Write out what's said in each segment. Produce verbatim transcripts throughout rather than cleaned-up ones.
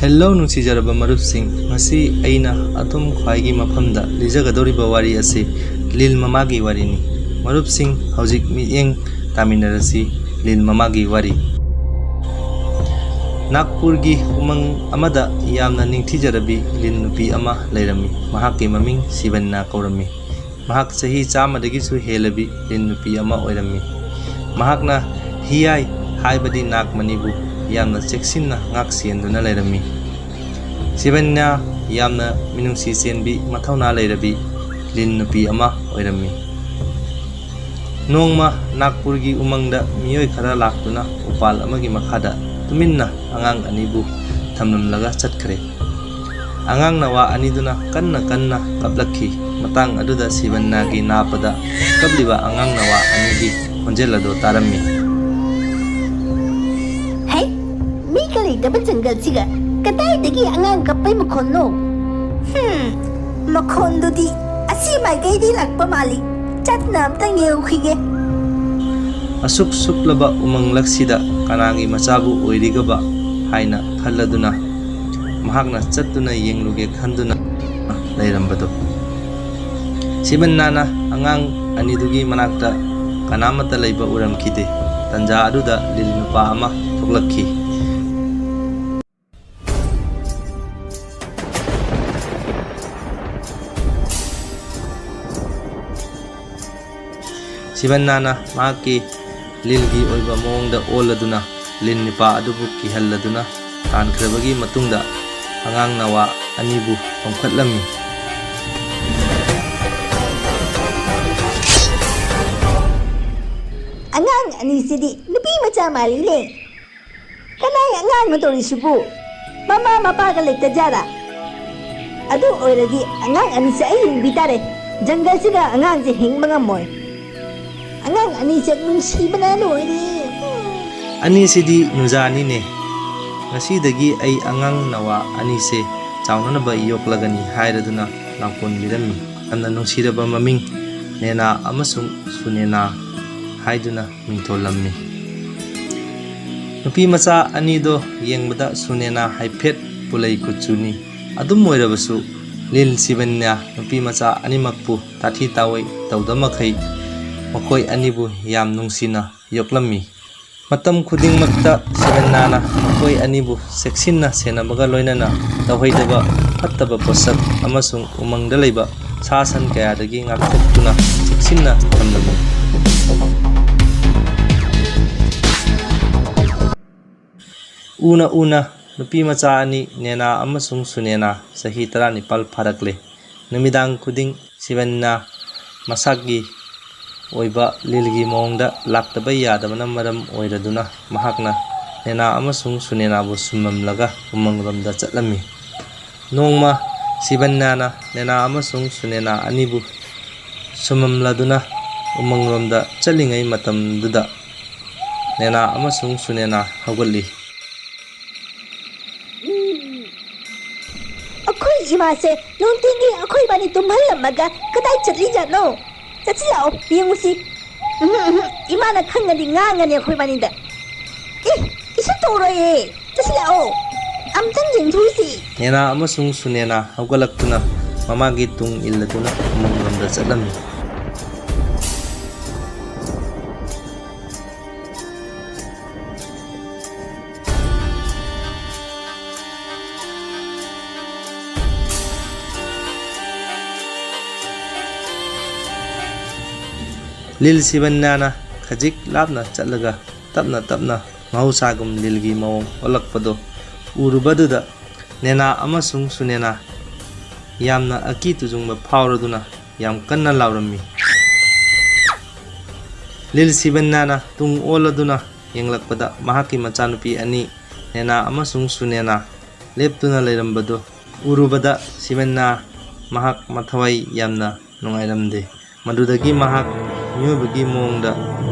Hello ꯅꯨꯡꯁꯤꯖꯔꯕ ꯃꯔꯨꯞꯁꯤꯡ, ꯉꯁꯤ ꯑꯩꯅ ꯑꯗꯣꯝ ꯈ꯭ꯋꯥꯏꯒꯤ ꯃꯐꯝꯗ ꯂꯤꯖꯒꯗꯧꯔꯤꯕ ꯋꯥꯔꯤ ꯑꯁꯤ ꯂꯤꯜ ꯃꯃꯥꯒꯤ ꯋꯥꯔꯤꯅꯤ꯫ ꯃꯔꯨꯞꯁꯤꯡ, ꯍꯧꯖꯤꯛ ꯃꯤꯠꯌꯦꯡ ꯇꯥꯃꯤꯟꯅꯔꯁꯤ꯫ ꯂꯤꯜ ꯃꯃꯥꯒꯤ ꯋꯥꯔꯤ꯫ ꯅꯥꯒꯄꯨꯔꯒꯤ ꯎꯃꯪ ꯑꯃꯗ ꯌꯥꯝꯅ ꯅꯤꯡꯊꯤꯖꯔꯕꯤ ꯂꯤꯟ ꯅꯨꯄꯤ ꯑꯃ ꯂꯩꯔꯝꯃꯤ꯫ ꯃꯍꯥꯛꯀꯤ ꯃꯃꯤꯡ ꯁꯤꯕꯟꯅ ꯀꯧꯔꯝꯃꯤ꯫ ꯃꯍꯥꯛ ꯆꯍꯤ ꯆꯥꯝꯃꯗꯒꯤꯁꯨ ꯍꯦꯜꯂꯕꯤ ꯂꯤꯟ ꯅꯨꯄꯤ ꯑꯃ ꯑꯣꯏꯔꯝꯃꯤ꯫ ꯃꯍꯥꯛꯅ ꯍꯤꯌꯥꯏ ꯍꯥꯏꯕꯗꯤ ꯅꯥꯒꯃꯅꯤꯕꯨ ꯌꯥꯝꯅ ꯆꯦꯛꯁꯤꯟꯅ ꯉꯥꯛ ꯁꯦꯟꯗꯨꯅ ꯂꯩꯔꯝꯃꯤ꯫ ꯁꯤꯕꯟꯅ ꯌꯥꯝꯅ ꯃꯤꯅꯨꯡꯁꯤ ꯆꯦꯟꯕꯤ, ꯃꯊꯧꯅꯥ ꯂꯩꯔꯕꯤ ꯂꯤꯟ ꯅꯨꯄꯤ ꯑꯃ ꯑꯣꯏꯔꯝꯃꯤ꯫ ꯅꯣꯡꯃ ꯅꯥꯒꯄꯨꯔꯒꯤ ꯎꯃꯪꯗ ꯃꯤꯑꯣꯏ ꯈꯔ ꯂꯥꯛꯇꯨꯅ ꯎꯄꯥꯜ ꯑꯃꯒꯤ ꯃꯈꯥꯗ ꯇꯨꯃꯤꯟꯅ ꯑꯉꯥꯡ ꯑꯅꯤꯕꯨ ꯊꯝꯂꯝꯂꯒ ꯆꯠꯈ꯭ꯔꯦ꯫ ꯑꯉꯥꯡ ꯅꯋꯥ ꯑꯅꯤꯗꯨꯅ ꯀꯟꯅ ꯀꯟꯅ ꯀꯞꯂꯛꯈꯤ꯫ ꯃꯇꯥꯡ ꯑꯗꯨꯗ ꯁꯤꯕꯟꯅꯒꯤ ꯅꯥꯄꯗ ꯀꯞꯂꯤꯕ ꯑꯉꯥꯡ ꯅꯋꯥ ꯑꯅꯤꯒꯤ ꯈꯣꯟꯖꯦꯜ ꯑꯗꯨ ꯇꯥꯔꯝꯃꯤ꯫ ꯍꯩ, ꯃꯤꯒ ꯂꯩꯇꯕ ꯖꯪꯒꯜꯁꯤꯒ ꯀꯗꯥꯏꯗꯒꯤ ꯑꯉꯥꯡ ꯀꯞꯄꯩ ꯃꯈꯣꯟꯅꯣ? ꯍꯝ, ꯃꯈꯣꯟꯗꯨꯗꯤ ꯑꯁꯤ ꯃꯥꯏꯀꯩꯗꯤ ꯂꯥꯛꯄ ꯃꯥꯜꯂꯤ꯫ ꯆꯠꯅ ꯑꯝꯇꯪ ꯌꯦꯡꯉꯨꯈꯤꯒꯦ꯫ ꯑꯁꯨꯛ ꯁꯨꯛꯂꯕ ꯎꯃꯪꯂꯛꯁꯤꯗ ꯀꯅꯥꯒꯤ ꯃꯆꯥꯕꯨ ꯑꯣꯏꯔꯤꯒꯕ ꯍꯥꯏꯅ ꯈꯜꯂꯗꯨꯅ ꯃꯍꯥꯛꯅ ꯆꯠꯇꯨꯅ ꯌꯦꯡꯂꯨꯒꯦ ꯈꯟꯗꯨꯅ ꯂꯩꯔꯝꯕꯗꯨ꯫ ꯁꯤꯕꯟꯅꯥꯅ ꯑꯉꯥꯡ ꯑꯅꯤꯗꯨꯒꯤ ꯃꯅꯥꯛꯇ ꯀꯅꯥꯃꯠꯇ ꯂꯩꯕ ꯎꯔꯝꯈꯤꯗꯦ꯫ ꯇꯟꯖꯥ ꯑꯗꯨꯗ ꯂꯤꯟ ꯅꯨꯄꯥ ꯑꯃ ꯊꯣꯛꯂꯛꯈꯤ꯫ ꯁꯤꯕꯟꯅꯥꯅ ꯃꯍꯥꯛꯀꯤ ꯂꯤꯜꯒꯤ ꯑꯣꯏꯕ ꯃꯑꯣꯡꯗ ꯑꯣꯜꯂꯗꯨꯅ ꯂꯤꯟ ꯅꯨꯄꯥ ꯑꯗꯨꯕꯨ ꯀꯤꯍꯜꯂꯗꯨꯅ ꯇꯥꯟꯈ꯭ꯔꯕꯒꯤ ꯃꯇꯨꯡꯗ ꯑꯉꯥꯡ ꯅꯋꯥ ꯑꯅꯤꯕꯨ ꯄꯝꯈꯠꯂꯝꯃꯤ꯫ ꯑꯉꯥꯡ ꯑꯅꯤꯁꯤꯗꯤ ꯅꯨꯄꯤ ꯃꯆꯥ ꯃꯥꯜꯂꯤꯅꯦ꯫ ꯀꯅꯥꯏ ꯑꯉꯥꯡꯅꯣ ꯇꯧꯔꯤꯁꯤꯕꯨ? ꯃꯃꯥ ꯃꯄꯥꯒ ꯂꯩꯇꯖꯥꯔꯥ? ꯑꯗꯨ ꯑꯣꯏꯔꯗꯤ ꯑꯉꯥꯡ ꯑꯅꯤꯁꯦ ꯑꯩ ꯌꯦꯡꯕꯤ ꯇꯥꯔꯦ꯫ ꯖꯪꯒꯜꯁꯤꯗ ꯑꯉꯥꯡꯁꯦ ꯍꯤꯡꯕ ꯉꯝꯃꯣꯏ꯫ ꯑꯉꯥꯡ ꯑꯅꯤꯁꯦ ꯅꯨꯡꯁꯤꯕꯅ ꯂꯣꯏꯔꯦ꯫ ꯑꯅꯤꯁꯤꯗꯤ ꯅꯨꯖꯥꯅꯤꯅꯦ꯫ ꯉꯁꯤꯗꯒꯤ ꯑꯩ ꯑꯉꯥꯡ ꯅꯋꯥ ꯑꯅꯤꯁꯦ ꯆꯥꯎꯅꯅꯕ ꯌꯣꯛꯂꯒꯅꯤ ꯍꯥꯏꯔꯗꯨꯅ ꯂꯥꯎꯄꯣꯟꯕꯤꯔꯝꯃꯤ꯫ ꯌꯥꯝꯅ ꯅꯨꯡꯁꯤꯔꯕ ꯃꯃꯤꯡ ꯅꯦꯅꯥ ꯑꯃꯁꯨꯡ ꯁꯨꯅꯦꯅꯥ ꯍꯥꯏꯗꯨꯅ ꯃꯤꯡꯊꯣꯜꯂꯝꯃꯤ꯫ ꯅꯨꯄꯤ ꯃꯆꯥ ꯑꯅꯤꯗꯣ ꯌꯦꯡꯕꯗ ꯁꯨꯅꯦꯅꯥ ꯍꯥꯏꯐꯦꯠ ꯈꯨꯂꯩ ꯈꯨꯠꯁꯨꯅꯤ꯫ ꯑꯗꯨꯝ ꯑꯣꯏꯔꯕꯁꯨ, ꯂꯤꯜ ꯁꯤꯕꯟꯌꯥ ꯅꯨꯄꯤ ꯃꯆꯥ ꯑꯅꯤꯃꯛꯄꯨ ꯇꯥꯊꯤ ꯇꯥꯑꯣꯏ ꯇꯧꯗꯃꯈꯩ ꯃꯈꯣꯏ ꯑꯅꯤꯕꯨ ꯌꯥꯝ ꯅꯨꯡꯁꯤꯅ ꯌꯣꯛꯂꯝꯃꯤ꯫ ꯃꯇꯝ ꯈꯨꯗꯤꯡꯃꯛꯇ ꯁꯤꯕꯟꯌꯥꯅ ꯃꯈꯣꯏ ꯑꯅꯤꯕꯨ ꯆꯦꯛꯁꯤꯟꯅ ꯁꯦꯟꯅꯕꯒ ꯂꯣꯏꯅꯅ ꯇꯧꯍꯩꯗꯕ ꯐꯠꯇꯕ ꯄꯣꯠꯁꯛ ꯑꯃꯁꯨꯡ ꯎꯃꯪꯗ ꯂꯩꯕ ꯁꯥ ꯁꯟ ꯀꯌꯥꯗꯒꯤ ꯉꯥꯛꯊꯣꯛꯇꯨꯅ ꯆꯦꯛꯁꯤꯟꯅ ꯊꯝꯂꯝꯃꯤ꯫ ꯎꯅ ꯎꯅ ꯅꯨꯄꯤ ꯃꯆꯥ ꯑꯅꯤ ꯅꯦꯅꯥ ꯑꯃꯁꯨꯡ ꯁꯨꯅꯦꯅꯥ ꯆꯍꯤ ꯇꯔꯥꯅꯤꯄꯥꯜ ꯐꯥꯔꯛꯂꯦ꯫ ꯅꯨꯃꯤꯗꯥꯡ ꯈꯨꯗꯤꯡ ꯁꯤꯕꯟꯅ ꯃꯁꯥꯒꯤ ꯑꯣꯏꯕ ꯂꯤꯜꯒꯤ ꯃꯑꯣꯡꯗ ꯂꯥꯛꯇꯕ ꯌꯥꯗꯕꯅ ꯃꯔꯝ ꯑꯣꯏꯔꯗꯨꯅ ꯃꯍꯥꯛꯅ ꯅꯦꯅꯥ ꯑꯃꯁꯨꯡ ꯁꯨꯅꯦꯅꯥꯕꯨ ꯁꯨꯝꯂꯝꯂꯒ ꯎꯃꯪꯂꯣꯝꯗ ꯆꯠꯂꯝꯃꯤ꯫ ꯅꯣꯡꯃ ꯁꯤꯕꯟꯅꯥꯅ ꯅꯦꯅꯥ ꯑꯃꯁꯨꯡ ꯁꯨꯅꯦꯅꯥ ꯑꯅꯤꯕꯨ ꯁꯨꯝꯂꯝꯂꯗꯨꯅ ꯎꯃꯪꯂꯣꯝꯗ ꯆꯠꯂꯤꯉꯩ ꯃꯇꯝꯗꯨꯗ ꯅꯦꯅꯥ ꯑꯃꯁꯨꯡ ꯁꯨꯅꯦꯅꯥ ꯍꯧꯒꯠꯂꯤ꯫ ꯑꯩꯈꯣꯏ ꯏꯃꯥꯁꯦ ꯅꯨꯡꯇꯤꯒꯤ ꯑꯩꯈꯣꯏ ꯏꯕꯥꯅꯤ ꯇꯨꯝꯍꯜꯂꯝꯃꯒ ꯀꯗꯥꯏ ꯆꯠꯂꯤꯖꯥꯠꯅꯣ? ꯆꯠꯁꯤꯜꯂꯛꯑꯣ, ꯌꯦꯡꯉꯨꯁꯤ꯫ ꯎꯝꯍꯨꯝ, ꯎꯝꯍꯨꯝ, ꯏꯃꯥꯅ ꯈꯪꯉꯗꯤ ꯉꯥꯡꯉꯅꯤ ꯑꯩꯈꯣꯏ ꯏꯕꯥꯅꯤꯗ꯫ ꯑꯦ, ꯀꯩꯁꯨ ꯇꯧꯔꯣꯏꯌꯦ꯫ ꯆꯠꯁꯤꯜꯂꯛꯑꯣ, ꯑꯝꯇꯪ ꯌꯦꯡꯊꯣꯛꯎꯁꯤ꯫ ꯅꯦꯅꯥ ꯑꯃꯁꯨꯡ ꯁꯨꯅꯦꯅꯥ ꯍꯧꯒꯠꯂꯛꯇꯨꯅ ꯃꯃꯥꯒꯤ ꯇꯨꯡ ꯏꯜꯂꯗꯨꯅ ꯎꯃꯪꯂꯣꯝꯗ ꯆꯠꯂꯝꯃꯤ꯫ ꯂꯤꯜ ꯁꯤꯕꯟꯅꯥꯅ ꯈꯖꯤꯛ ꯂꯥꯞꯅ ꯆꯠꯂꯒ ꯇꯞꯅ ꯇꯞꯅ ꯃꯍꯧꯁꯥꯒꯨꯝ ꯂꯤꯜꯒꯤ ꯃꯑꯣꯡ ꯑꯣꯜꯂꯛꯄꯗꯨ ꯎꯔꯨꯕꯗꯨꯗ ꯅꯦꯅꯥ ꯑꯃꯁꯨꯡ ꯁꯨꯅꯦꯅꯥ ꯌꯥꯝꯅ ꯑꯀꯤ ꯇꯨꯖꯨꯡꯕ ꯐꯥꯎꯔꯗꯨꯅ ꯌꯥꯝ ꯀꯟꯅ ꯂꯥꯎꯔꯝꯃꯤ꯫ ꯂꯤꯜ ꯁꯤꯕꯟꯅꯥꯅ ꯇꯨꯡ ꯑꯣꯜꯂꯗꯨꯅ ꯌꯦꯡꯂꯛꯄꯗ ꯃꯍꯥꯛꯀꯤ ꯃꯆꯥꯅꯨꯄꯤ ꯑꯅꯤ ꯅꯦꯅꯥ ꯑꯃꯁꯨꯡ ꯁꯨꯅꯦꯅꯥ ꯂꯦꯞꯇꯨꯅ ꯂꯩꯔꯝꯕꯗꯨ ꯎꯔꯨꯕꯗ ꯁꯤꯕꯟꯅꯥ ꯃꯍꯥꯛ ꯃꯊꯋꯥꯏ ꯌꯥꯝꯅ ꯅꯨꯡꯉꯥꯏꯔꯝꯗꯦ꯫ ꯃꯗꯨꯗꯒꯤ ꯃꯍꯥꯛ ꯃꯤꯑꯣꯏꯕꯒꯤ ꯃꯑꯣꯡꯗ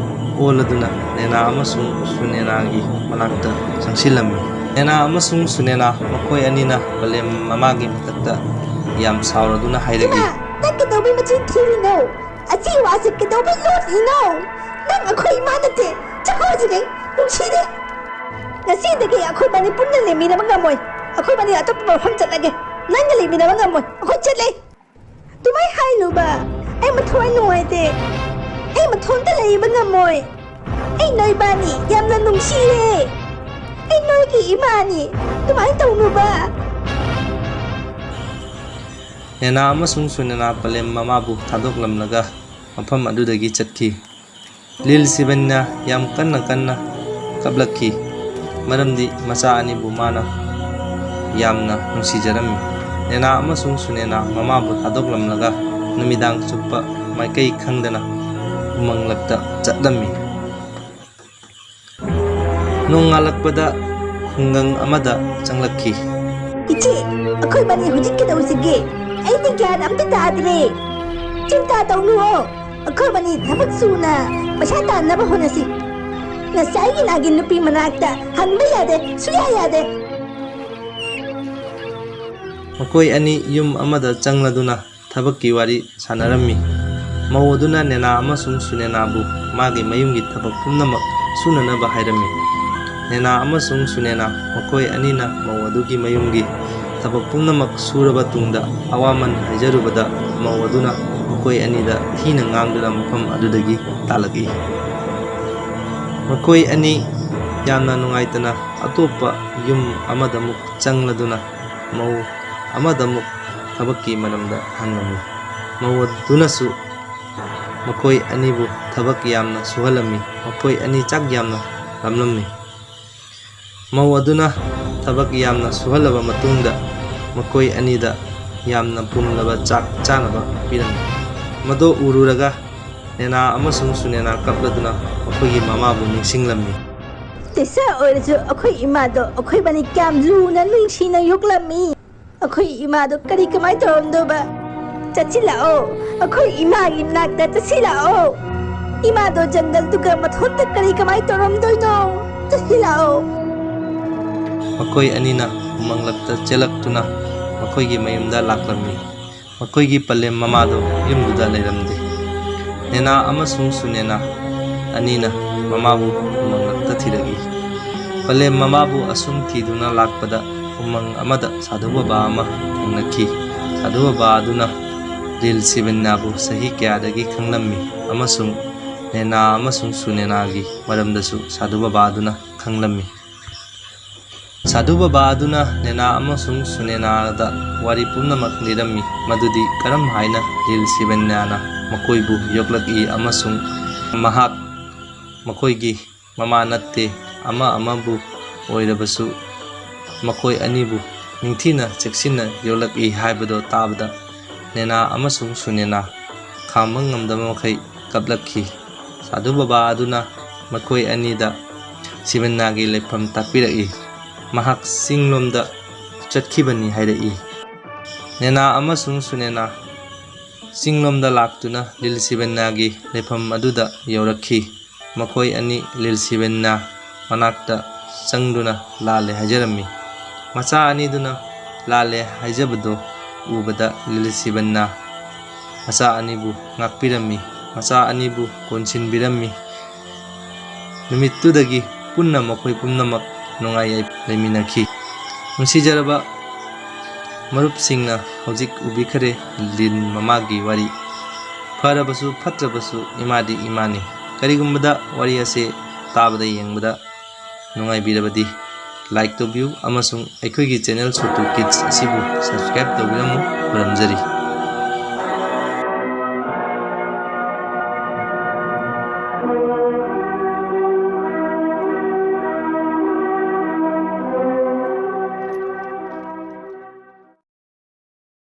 ꯑꯣꯜꯂꯗꯨꯅ ꯅꯦꯅꯥ ꯑꯃꯁꯨꯡ ꯁꯨꯅꯦꯅꯥꯒꯤ ꯃꯅꯥꯛꯇ ꯆꯪꯁꯤꯜꯂꯝꯃꯤ꯫ ꯅꯦꯅꯥ ꯑꯃꯁꯨꯡ ꯁꯨꯅꯦꯅꯥ ꯃꯈꯣꯏ ꯑꯅꯤꯅ ꯕꯂꯦꯝ ꯃꯃꯥꯒꯤ ꯃꯊꯛꯇ ꯌꯥꯝ ꯁꯥꯎꯔꯗꯨꯅ ꯍꯥꯏꯔꯛꯏ꯫ ꯏꯃꯥ, ꯅꯪ ꯀꯩꯗꯧꯕꯩ ꯃꯆꯤꯟ ꯊꯤꯔꯤꯅꯣ? ꯑꯁꯤ ꯋꯥꯁꯦ ꯀꯩꯗꯧꯕꯩ ꯂꯣꯠꯂꯤꯅꯣ? ꯅꯪ ꯑꯩꯈꯣꯏ ꯏꯃꯥ ꯅꯠꯇꯦ, ꯆꯠꯈ꯭ꯔꯣ ꯁꯤꯗꯩ, ꯅꯨꯡꯁꯤꯗꯦ꯫ ꯉꯁꯤꯗꯒꯤ ꯑꯩꯈꯣꯏ ꯏꯕꯥꯅꯤ ꯄꯨꯟꯅ ꯂꯩꯃꯤꯟꯅꯕ ꯉꯝꯃꯣꯏ꯫ ꯑꯩꯈꯣꯏ ꯃꯅꯤ ꯑꯇꯣꯞꯄ ꯃꯐꯝ ꯆꯠꯂꯒꯦ꯫ ꯅꯪꯒ ꯂꯩꯃꯤꯟꯅꯕ ꯉꯝꯃꯣꯏ꯫ ꯑꯩꯈꯣꯏ ꯆꯠꯂꯦ꯫ ꯑꯗꯨꯃꯥꯏ ꯍꯥꯏꯅꯨꯕ꯫ ꯑꯩ ꯃꯊ꯭ꯋꯥꯏ ꯅꯨꯡꯉꯥꯏꯇꯦ꯫ ꯑꯩ ꯃꯊꯣꯟꯇ ꯂꯩꯕ ꯉꯝꯃꯣꯏ꯫ ꯑꯩ ꯅꯣꯏꯕꯥꯅꯤ ꯌꯥꯝꯅ ꯅꯨꯡꯁꯤꯌꯦ꯫ ꯑꯩ ꯅꯣꯏꯒꯤ ꯏꯃꯥꯅꯤ꯫ ꯑꯗꯨꯃꯥꯏꯅ ꯇꯧꯅꯨꯕ꯫ ꯅꯦꯅꯥ ꯑꯃꯁꯨꯡ ꯁꯨꯅꯦꯅꯥ ꯄꯂꯦꯝ ꯃꯃꯥꯕꯨ ꯊꯥꯗꯣꯛꯂꯝꯂꯒ ꯃꯐꯝ ꯑꯗꯨꯗꯒꯤ ꯆꯠꯈꯤ꯫ ꯂꯤꯜ ꯁꯤꯕꯟꯅ ꯌꯥꯝ ꯀꯟꯅ ꯀꯟꯅ ꯀꯞꯂꯛꯈꯤ, ꯃꯔꯝꯗꯤ ꯃꯆꯥ ꯑꯅꯤꯕꯨ ꯃꯥꯅ ꯌꯥꯝꯅ ꯅꯨꯡꯁꯤꯖꯔꯝꯃꯤ꯫ ꯅꯦꯅꯥ ꯑꯃꯁꯨꯡ ꯁꯨꯅꯦꯅꯥ ꯃꯃꯥꯕꯨ ꯊꯥꯗꯣꯛꯂꯝꯂꯒ ꯅꯨꯃꯤꯗꯥꯡ ꯆꯨꯞꯄ ꯃꯥꯏꯀꯩ ꯈꯪꯗꯅ ꯎꯃꯪꯂꯛꯇ ꯆꯠꯂꯝꯃꯤ꯫ ꯅꯣꯡꯉꯥꯜꯂꯛꯄꯗ ꯈꯨꯡꯒꯪ ꯑꯃꯗ ꯆꯪꯂꯛꯈꯤ꯫ ꯏꯆꯦ, ꯑꯩꯈꯣꯏ ꯃꯅꯤ ꯍꯧꯖꯤꯛ ꯀꯩꯗꯧꯁꯤꯒꯦ? ꯑꯩꯗꯤ ꯒ꯭ꯌꯥꯟ ꯑꯝꯇ ꯇꯥꯗ꯭ꯔꯦ꯫ ꯆꯤꯟꯇꯥ ꯇꯧꯅꯨꯑꯣ꯫ ꯑꯩꯈꯣꯏ ꯃꯅꯤ ꯊꯕꯛ ꯁꯨꯅ ꯄꯩꯁꯥ ꯇꯥꯟꯅꯕ ꯍꯣꯠꯅꯁꯤ꯫ ꯉꯁꯥꯏꯒꯤ ꯅꯥꯒꯤꯟ ꯅꯨꯄꯤ ꯃꯅꯥꯛꯇ ꯍꯟꯕ ꯌꯥꯗꯦ, ꯁꯨꯌꯥ ꯌꯥꯗꯦ꯫ ꯃꯈꯣꯏ ꯑꯅꯤ ꯌꯨꯝ ꯑꯃꯗ ꯆꯪꯂꯗꯨꯅ ꯊꯕꯛꯀꯤ ꯋꯥꯔꯤ ꯁꯥꯟꯅꯔꯝꯃꯤ꯫ ꯃꯧ ꯑꯗꯨꯅ ꯅꯦꯅꯥ ꯑꯃꯁꯨꯡ ꯁꯨꯅꯦꯅꯥꯕꯨ ꯃꯥꯒꯤ ꯃꯌꯨꯝꯒꯤ ꯊꯕꯛ ꯄꯨꯝꯅꯃꯛ ꯁꯨꯅꯅꯕ ꯍꯥꯏꯔꯝꯃꯤ꯫ ꯅꯦꯅꯥ ꯑꯃꯁꯨꯡ ꯁꯨꯅꯦꯅꯥ ꯃꯈꯣꯏ ꯑꯅꯤꯅ ꯃꯧ ꯑꯗꯨꯒꯤ ꯃꯌꯨꯝꯒꯤ ꯊꯕꯛ ꯄꯨꯝꯅꯃꯛ ꯁꯨꯔꯕ ꯇꯨꯡꯗ ꯑꯋꯥꯃꯟ ꯍꯥꯏꯖꯔꯨꯕꯗ ꯃꯧ ꯑꯗꯨꯅ ꯃꯈꯣꯏ ꯑꯅꯤꯗ ꯊꯤꯅ ꯉꯥꯡꯗꯨꯅ ꯃꯐꯝ ꯑꯗꯨꯗꯒꯤ ꯇꯥꯜꯂꯛꯏ꯫ ꯃꯈꯣꯏ ꯑꯅꯤ ꯌꯥꯝꯅ ꯅꯨꯡꯉꯥꯏꯇꯅ ꯑꯇꯣꯞꯄ ꯌꯨꯝ ꯑꯃꯗ ꯑꯃꯨꯛ ꯆꯪꯂꯗꯨꯅ ꯃꯧ ꯑꯃꯗ ꯑꯃꯨꯛ ꯊꯕꯛꯀꯤ ꯃꯔꯝꯗ ꯍꯪꯂꯝꯃꯤ꯫ ꯃꯧ ꯑꯗꯨꯅꯁꯨ ꯃꯈꯣꯏ ꯑꯅꯤꯕꯨ ꯊꯕꯛ ꯌꯥꯝꯅ ꯁꯨꯍꯜꯂꯝꯃꯤ꯫ ꯃꯈꯣꯏ ꯑꯅꯤ ꯆꯥꯛ ꯌꯥꯝꯅ ꯂꯥꯝꯂꯝꯃꯤ꯫ ꯃꯧ ꯑꯗꯨꯅ ꯊꯕꯛ ꯌꯥꯝꯅ ꯁꯨꯍꯜꯂꯕ ꯃꯇꯨꯡꯗ ꯃꯈꯣꯏ ꯑꯅꯤꯗ ꯌꯥꯝꯅ ꯄꯨꯝꯂꯕ ꯆꯥꯛ ꯆꯥꯅꯕ ꯄꯤꯔꯝꯃꯤ꯫ ꯃꯗꯨ ꯎꯔꯨꯔꯒ ꯅꯦꯅꯥ ꯑꯃꯁꯨꯡ ꯁꯨꯅꯦꯅꯥ ꯀꯞꯂꯗꯨꯅ ꯃꯈꯣꯏꯒꯤ ꯃꯃꯥꯕꯨ ꯅꯤꯡꯁꯤꯡꯂꯝꯃꯤ꯫ ꯇꯦꯁꯥ ꯑꯣꯏꯔꯁꯨ ꯑꯩꯈꯣꯏ ꯏꯃꯥꯗꯣ ꯑꯩꯈꯣꯏꯕꯥꯅꯤ ꯀꯌꯥꯝ ꯂꯨꯅ ꯅꯨꯡꯁꯤꯅ ꯌꯣꯛꯂꯝꯃꯤ꯫ ꯑꯩꯈꯣꯏ ꯏꯃꯥꯗꯣ ꯀꯔꯤ ꯀꯃꯥꯏ ꯇꯧꯔꯝꯗꯣꯏꯕ? ꯆꯠꯁꯤꯜꯂꯛꯑꯣ, ꯑꯩꯈꯣꯏ ꯏꯃꯥꯒꯤ ꯃꯅꯥꯛꯇ ꯆꯠꯁꯤꯜꯂꯛꯑꯣ꯫ ꯏꯃꯥꯗꯣ ꯖꯪꯒꯜꯗꯨꯒ ꯃꯊꯣꯟꯇ ꯀꯔꯤ ꯀꯃꯥꯏ ꯇꯧꯔꯝꯗꯣꯏꯅꯣ? ꯆꯠꯁꯤꯜꯂꯛꯑꯣ꯫ ꯃꯈꯣꯏ ꯑꯅꯤꯅ ꯎꯃꯪꯂꯛꯇ ꯆꯦꯜꯂꯛꯇꯨꯅ ꯃꯈꯣꯏꯒꯤ ꯃꯌꯨꯝꯗ ꯂꯥꯛꯂꯝꯃꯤ꯫ ꯃꯈꯣꯏꯒꯤ ꯄꯂꯦꯝ ꯃꯃꯥꯗꯨ ꯌꯨꯝꯗꯨꯗ ꯂꯩꯔꯝꯗꯦ꯫ ꯅꯦꯅꯥ ꯑꯃꯁꯨꯡ ꯁꯨꯅꯦꯅꯥ ꯑꯅꯤꯅ ꯃꯃꯥꯕꯨ ꯎꯃꯪꯂꯛꯇ ꯊꯤꯔꯛꯏ꯫ ꯄꯂꯦꯝ ꯃꯃꯥꯕꯨ ꯑꯁꯨꯝ ꯊꯤꯗꯨꯅ ꯂꯥꯛꯄꯗ ꯎꯃꯪ ꯑꯃꯗ ꯁꯥꯙꯨ ꯕꯕꯥ ꯑꯃ ꯊꯦꯡꯅꯈꯤ꯫ ꯁꯥꯙꯨ ꯕꯕꯥ ꯑꯗꯨꯅ ꯂꯤꯜ ꯁꯤꯕꯟꯌꯥꯕꯨ ꯆꯍꯤ ꯀꯌꯥꯗꯒꯤ ꯈꯪꯂꯝꯃꯤ ꯑꯃꯁꯨꯡ ꯅꯦꯅꯥ ꯑꯃꯁꯨꯡ ꯁꯨꯅꯦꯅꯥꯒꯤ ꯃꯔꯝꯗꯁꯨ ꯁꯥꯙꯨ ꯕꯕꯥ ꯑꯗꯨꯅ ꯈꯪꯂꯝꯃꯤ꯫ ꯁꯥꯙꯨ ꯕꯕꯥ ꯑꯗꯨꯅ ꯅꯦꯅꯥ ꯑꯃꯁꯨꯡ ꯁꯨꯅꯦꯅꯥꯗ ꯋꯥꯔꯤ ꯄꯨꯝꯅꯃꯛ ꯂꯤꯔꯝꯃꯤ, ꯃꯗꯨꯗꯤ ꯀꯔꯝ ꯍꯥꯏꯅ ꯂꯤꯜ ꯁꯤꯕꯟꯌꯥꯅ ꯃꯈꯣꯏꯕꯨ ꯌꯣꯛꯂꯛꯏ ꯑꯃꯁꯨꯡ ꯃꯍꯥꯛ ꯃꯈꯣꯏꯒꯤ ꯃꯃꯥ ꯅꯠꯇꯦ, ꯑꯃ ꯑꯃꯕꯨ ꯑꯣꯏꯔꯕꯁꯨ ꯃꯈꯣꯏ ꯑꯅꯤꯕꯨ ꯅꯤꯡꯊꯤꯅ ꯆꯦꯛꯁꯤꯟꯅ ꯌꯣꯛꯂꯛꯏ ꯍꯥꯏꯕꯗꯣ ꯇꯥꯕꯗ ꯅꯦꯅꯥ ꯑꯃꯁꯨꯡ ꯁꯨꯅꯦꯅꯥ ꯈꯥꯝꯕ ꯉꯝꯗꯕ ꯃꯈꯩ ꯀꯞꯂꯛꯈꯤ꯫ ꯁꯥꯙꯨ ꯕꯕꯥ ꯑꯗꯨꯅ ꯃꯈꯣꯏ ꯑꯅꯤꯗ ꯁꯤꯕꯟꯌꯥꯒꯤ ꯂꯩꯐꯝ ꯇꯥꯛꯄꯤꯔꯛꯏ꯫ ꯃꯍꯥꯛ ꯆꯤꯡꯂꯣꯝꯗ ꯆꯠꯈꯤꯕꯅꯤ ꯍꯥꯏꯔꯛꯏ꯫ ꯅꯦꯅꯥ ꯑꯃꯁꯨꯡ ꯁꯨꯅꯦꯅꯥ ꯆꯤꯡꯂꯣꯝꯗ ꯂꯥꯛꯇꯨꯅ ꯂꯤꯜ ꯁꯤꯕꯟꯌꯥꯒꯤ ꯂꯩꯐꯝ ꯑꯗꯨꯗ ꯌꯧꯔꯛꯈꯤ꯫ ꯃꯈꯣꯏ ꯑꯅꯤ ꯂꯤꯜ ꯁꯤꯕꯟꯌꯥ ꯃꯅꯥꯛꯇ ꯆꯪꯗꯨꯅ ꯂꯥꯜꯂꯦ ꯍꯥꯏꯖꯔꯝꯃꯤ꯫ ꯃꯆꯥ ꯑꯅꯤꯗꯨꯅ ꯂꯥꯜꯂꯦ ꯍꯥꯏꯖꯕꯗꯨ ꯎꯕꯗ ꯂꯤꯜ ꯁꯤꯕꯟꯌꯥ ꯃꯆꯥ ꯑꯅꯤꯕꯨ ꯉꯥꯛꯄꯤꯔꯝꯃꯤ, ꯃꯆꯥ ꯑꯅꯤꯕꯨ ꯀꯣꯟꯁꯤꯟꯕꯤꯔꯝꯃꯤ꯫ ꯅꯨꯃꯤꯠꯇꯨꯗꯒꯤ ꯄꯨꯟꯅ ꯃꯈꯣꯏ ꯄꯨꯝꯅꯃꯛ ꯅꯨꯡꯉꯥꯏ ꯌꯥꯏ ꯂꯩꯃꯤꯟꯅꯈꯤ꯫ ꯅꯨꯡꯁꯤꯖꯔꯕ ꯃꯔꯨꯞꯁꯤꯡꯅ ꯍꯧꯖꯤꯛ ꯎꯕꯤꯈꯔꯦ ꯂꯤꯟ ꯃꯃꯥꯒꯤ ꯋꯥꯔꯤ꯫ ꯐꯔꯕꯁꯨ ꯐꯠꯇ꯭ꯔꯕꯁꯨ ꯏꯃꯥꯗꯤ ꯏꯃꯥꯅꯤ꯫ ꯀꯔꯤꯒꯨꯝꯕꯗ ꯋꯥꯔꯤ ꯑꯁꯤ ꯇꯥꯕꯗ ꯌꯦꯡꯕꯗ ꯅꯨꯡꯉꯥꯏꯕꯤꯔꯕꯗꯤ like ꯇꯧꯕꯤꯌꯨ ꯑꯃꯁꯨꯡ ꯑꯩꯈꯣꯏꯒꯤ channel Sotu Kids ꯑꯁꯤꯕꯨ subscribe ꯇꯧꯕꯤꯔꯝꯃꯨ꯫ ꯈꯨꯔꯨꯝꯖꯔꯤ꯫